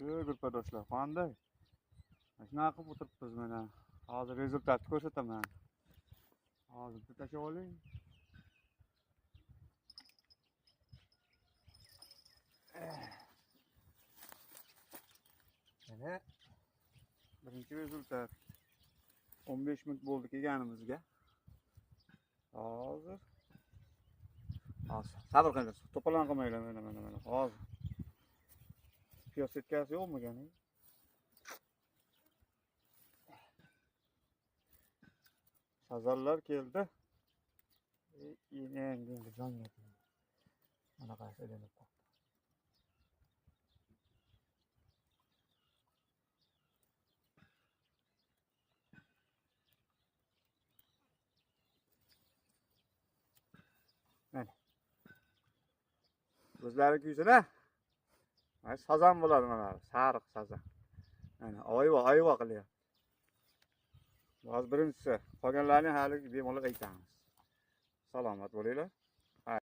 Gruppadoshlar, qanday? Mana shunaqa qilib o'tiribmiz mana. Hozir rezultatni ko'rsataman. Hozir bitta tashlab oling. Mana birinchi rezultat. 15 minut bo'ldi kelganimizga. Hozir. Hozir sabr qilinglar, to'polon qilmanglar, mana mana mana. Hozir. Piyoz setkasi yo'qmikan? Sazanlar keldi. Endi jonga tegdi. Mana qarasa ilinib qoldi. Mana. O'zlari kuysin a? Mana sazan bo'ladi mana, sariq sazan. Mana oyva, oyva qilyapti. Hozir birinchisi, qolganlarini hali bemalol aytamiz. Salomat bo'linglar.